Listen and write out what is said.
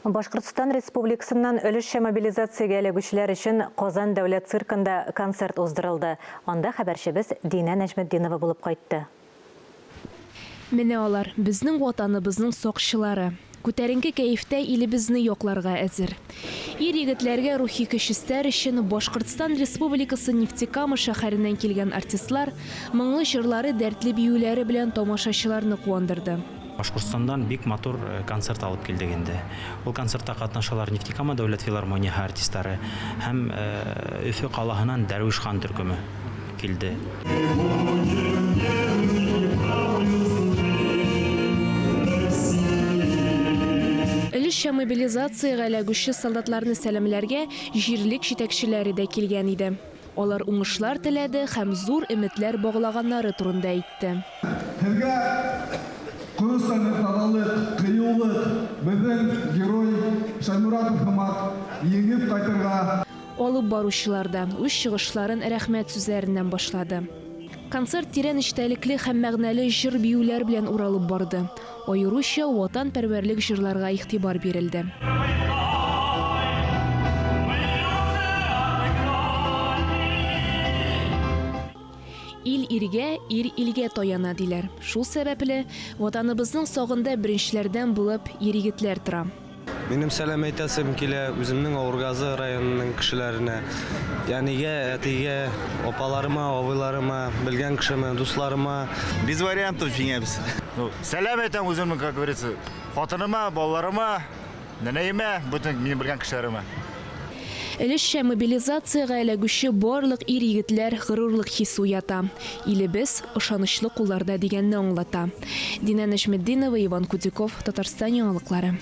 Башкортстан Республикасыннан өлешчә мобилизациягә эләгүчеләр өчен Казан дәүләт циркында концерт уздырылды. Анда хәбәрчебез Динә Нәҗметдинова булып кайтты. Менә алар, безнең Ватаныбызның сакчылары. Күтәренке кәефтә илебезне якларга әзер. Ир-егетләргә рухи көч өстәр өчен Башкортстан Республикасы Нефтекама шәһәреннән килгән артистлар моңлы җырлары, дәртле биюләре белән тамашачыларны куандырды. Башкортстаннан бик матур концерт алып килдек инде. Ул концертта катнашалар Нефтекама дәүләт филармонияһе артистлары һәм Өфе калаһынан Дәрвиш хан төркеме килде. Өлешчә мобилизациягә эләгүче солдатларны сәламләргә җирлек җитәкчеләре дә килгән иде. Алар уңышлар теләде һәм зур өметләр баглаганнары турында әйтте. Һеҙгә ҡоростан таҙалыҡ, ҡыйыулыҡ, беҙҙең герой Шаймуратов һымаҡ еңеп ҡайтырға. Алып баручылар да үз чыгышларын рәхмәт сүзләреннән башлады. Концерт тирән эчтәлекле һәм мәгънәле җыр-биюләр белән уралып барды. Аеруча ватанпәрвәрлек җырларга игътибар бирелде. Ил иргә, ир илгә таяна, диләр. Шул сәбәпле, Ватаныбызның сагында беренчеләрдән булып ир-егетләр тора. Минем сәлам әйтәсем килә үземнең Авыргазы районының кешеләренә, әнигә, әтигә, апаларыма, абыйларыма, белгән кешемә, дусларыма. Без вариантов җиңәбез. Ну, сәлам әйтәм үземнең, как говорится, хатыныма, балаларыма, нәнәемә, бөтен минем белгән кешеләремә. Өлешчә мобилизациягә эләгүче барлык ир-егетләр горурлык хисе уята. Илебез ышанычлы кулларда дигәнне аңлата. Динә Нәҗметдинова, Иван Кудяков, Татарстан яңалыклары.